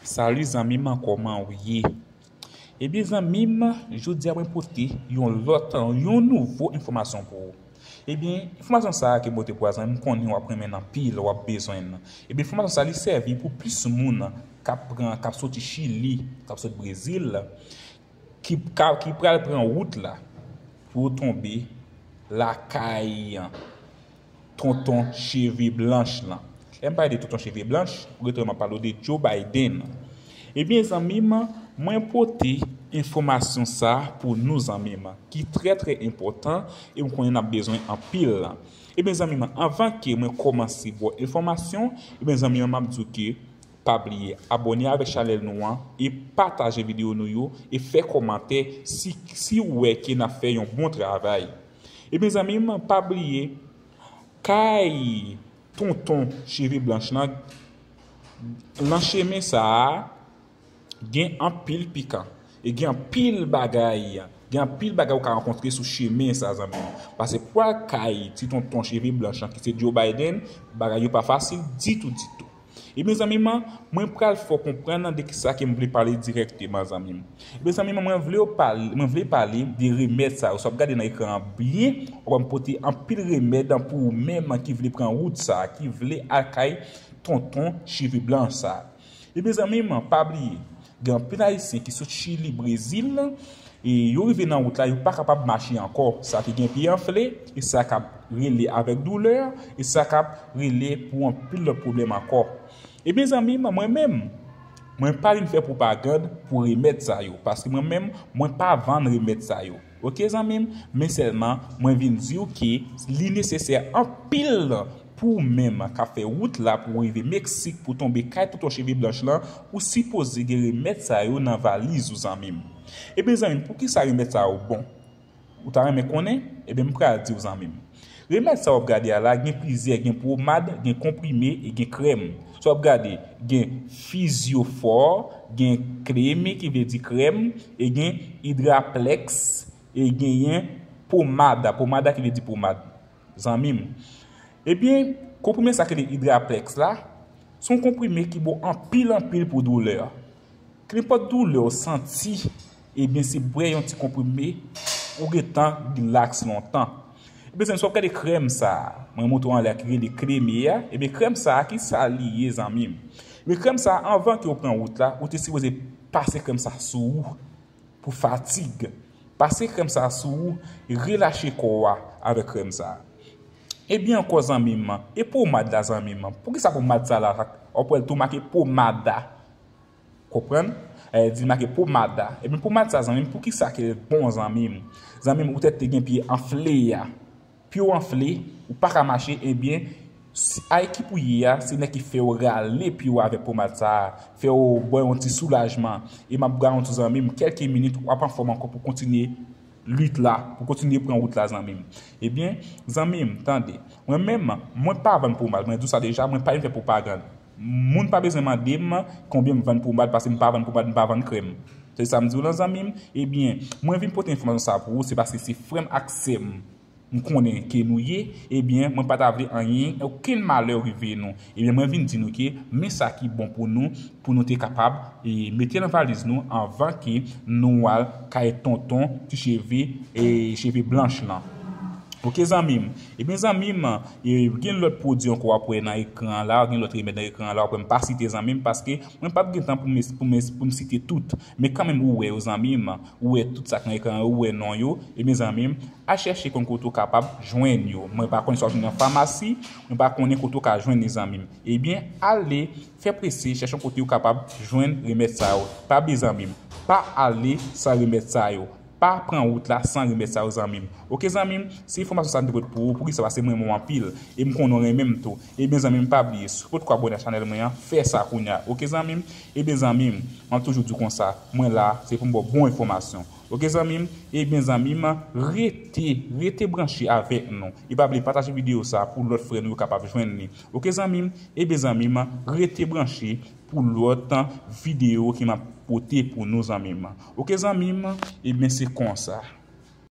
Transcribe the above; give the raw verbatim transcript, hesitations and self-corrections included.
Salut zanmi m, kòman w ye? Ebyen zanmi m, jodi a mwen pote yon lòt, yon nouvo enfòmasyon pou ou. Ebyen, enfòmasyon sa a ke m pote pou ou a, zanmi m, m konnen w ap renmen l anpil, w ap bezwen l. Ebyen, enfòmasyon sa a li sèvi pou plis moun k ap pran, k ap soti Chili, k ap soti Brezil, ki, ka, ki pral pran wout la pou yo tonbe lakay tonton cheve blanch lan. Lè m pale de tonton cheve blanch, ou gentan wè m ap pale w de Joe Biden. Ebyen zanmi m, mwen pote enfòmasyon sa pou nou zanmi m, ki trè trè enpòtan e m konnen n ap bezwen anpil. Ebyen zanmi m, anvan ke mwen kòmanse ba w enfòmasyon, ebyen zanmi m, m ap di w ke pa bliye abòne avèk chanèl nou an e pataje videyo nou yo e fè kòmantè si, si w wè ke n ap fè yon bon travay. Ebyen zanmi m, pa bliye kay tonton cheve blanch lan, nan chemen sa a, gen anpil pikan. E gen anpil bagay, gen anpil bagay ou ka rankontre sou chemen sa, zanmi m. Pase pou al kay ti tonton cheve blanch lan, ki se Joe Biden, bagay yo pa fasil ditou, ditou. Ebyen, zanmi m, mwen pral fè w konprann de kisa ke m vle pale dirèkteman, zanmi m. Ebyen, zanmi m, mwen vle w pale, mwen vle pale de remèd sa yo. Si w ap gade nan ekran an byen, w ap pote anpil remèd pou ou menm ki vle pran wout sa, ki vle al kay tonton cheve blanch sa. Ebyen, zanmi m, pa bliye, gen anpil Ayisyen ki sot Chili, Brezil, e yo rive nan wout la, yo pa kapab mache ankò. Sa ki gen pye anfle, e sa k ap rele avèk doulè, e sa k ap rele pou anpil lòt pwoblèm ankò. Ebyen, zanmi m, mwen menm, mwen pa vin fè pwopagann pou remèd sa yo, paske mwen menm, mwen pa vann remèd sa yo. Oke, zanmi m, men sèlman, mwen vin di w ke li nesesè anpil pou ou menm k ap fè wout la pou w rive Meksik, pou w tonbe kay tonton cheve blanch lan, ou sipoze gen remèd sa yo nan valiz ou, zanmi m. Ebyen, zanmi m, poukisa remèd sa yo bon? Ou ta renmen konnen? Ebyen, m pral di w, zanmi m. Remèd sa w ap gade a la, gen plizyè, gen pwomad, gen konprime e gen krèm. Sa w ap gade, gen fizyofor, gen kreme ki vle di krèm, e gen idraplèks, e genyen pomada, pomada ki vle di pwomad. Zanmi m. Ebyen, konprime sa ki rele idraplèks la, se yon konprime ki bon anpil, anpil pou doulè. Kenenpòt doulè w santi, ebyen, se bwè yon ti konprime, ou gentan rilaks lontan. Ebyen, zanmi m, si w ap gade krèm sa a, mwen montre w anlè a ki rele kreme a, ebyen, krèm sa a, kisa li ye, zanmi m? Ebyen, krèm sa a, anvan ke w pran wout la, ou te sipoze pase krèm sa a sou ou. Pou fatig. Pase krèm sa a sou ou, relache kò w a avèk krèm sa a. Ebyen ankò, zanmi m, e pomad la, zanmi m? Poukisa pomad sa la, w ap wè l tou make pomada? Konprann? Eh, di make pomada. Ebyen, pomad sa, zanmi m, poukisa ke l bon, zanmi m? Zanmi m, ou tèt te gen pye anfle a. Pye w anfle, ou pa ka mache, ebyen, si, a ekip ou ye a, se nèg ki fè w rale pye w avèk pomad sa a, fè w bwè yon ti soulajman. E m ap garanti w, zanmi m, kèlke minit, w ap anfòm ankò pou kontinye lit la, pou kontinye pran wout la, zanmi m. Ebyen, zanmi m, tande. Mwen menm, mwen pa vann pomad, mwen di w sa deja, mwen pa vin fè pwopagann. Moun pa bezwen mande m konbyen m vann pomad, paske m pa vann pomad, m pa vann krèm. Se sa m di w lan, zanmi m. Ebyen, mwen vin pote enfòmasyon sa a pou ou, se paske se frè m ak sè m m konnen ke nou ye, ebyen, mwen pa ta vle anyen, okenn malè rive nou. Ebyen, mwen vin di nou ke men sa ki bon pou nou, pou nou te kapab, e, mete nan valiz nou anvan ke nou al kay tonton ti cheve, e, cheve blanch lan. Oke, zanmi m. Ebyen, zanmi m, e, gen lòt pwodui ankò w ap wè nan ekran an la, gen lòt remèd nan ekran an la, w ap wè m pa site, zanmi m, paske mwen p ap gen tan pou m, pou m, pou m site tout. Men kanmenm, ou wè yo, zanmi m, ou wè tout sa k nan ekran an, ou wè non yo, ebyen, zanmi m, al chèche konn kote w kapab jwenn yo. Mwen pa konnen si w ap jwenn nan famasi, mwen pa konnen kote w ka jwenn li, zanmi m. Ebyen, ale, fè prese, chèche yon kote w kapab jwenn remèd sa yo. Pa bliye, zanmi m, pa ale san remèd sa yo. Pa pran wout la san remèd sa yo, zanmi m. Oke, zanmi m, se enfòmasyon sa m te pote pou ou, poukisa? Paske m renmen w anpil, e m konnen w renmen m tou. Ebyen, zanmi m, pa bliye, si w potko abòne a chanèl mwen an, fè sa kounye a. Oke, zanmi m? Ebyen, zanmi m, m ap toujou di w konsa, mwen la, se pou m ba w bon enfòmasyon. Oke, zanmi m? Ebyen, zanmi m, rete, rete branche avèk nou. E pa bliye pataje videyo sa a pou lòt frè nou yo kapab jwenn li. Oke, zanmi m? Ebyen, zanmi m, rete branche pou lòt videyo ke m ap pote pou nou, zanmi m. Oke, zanmi m? Ebyen, se konsa.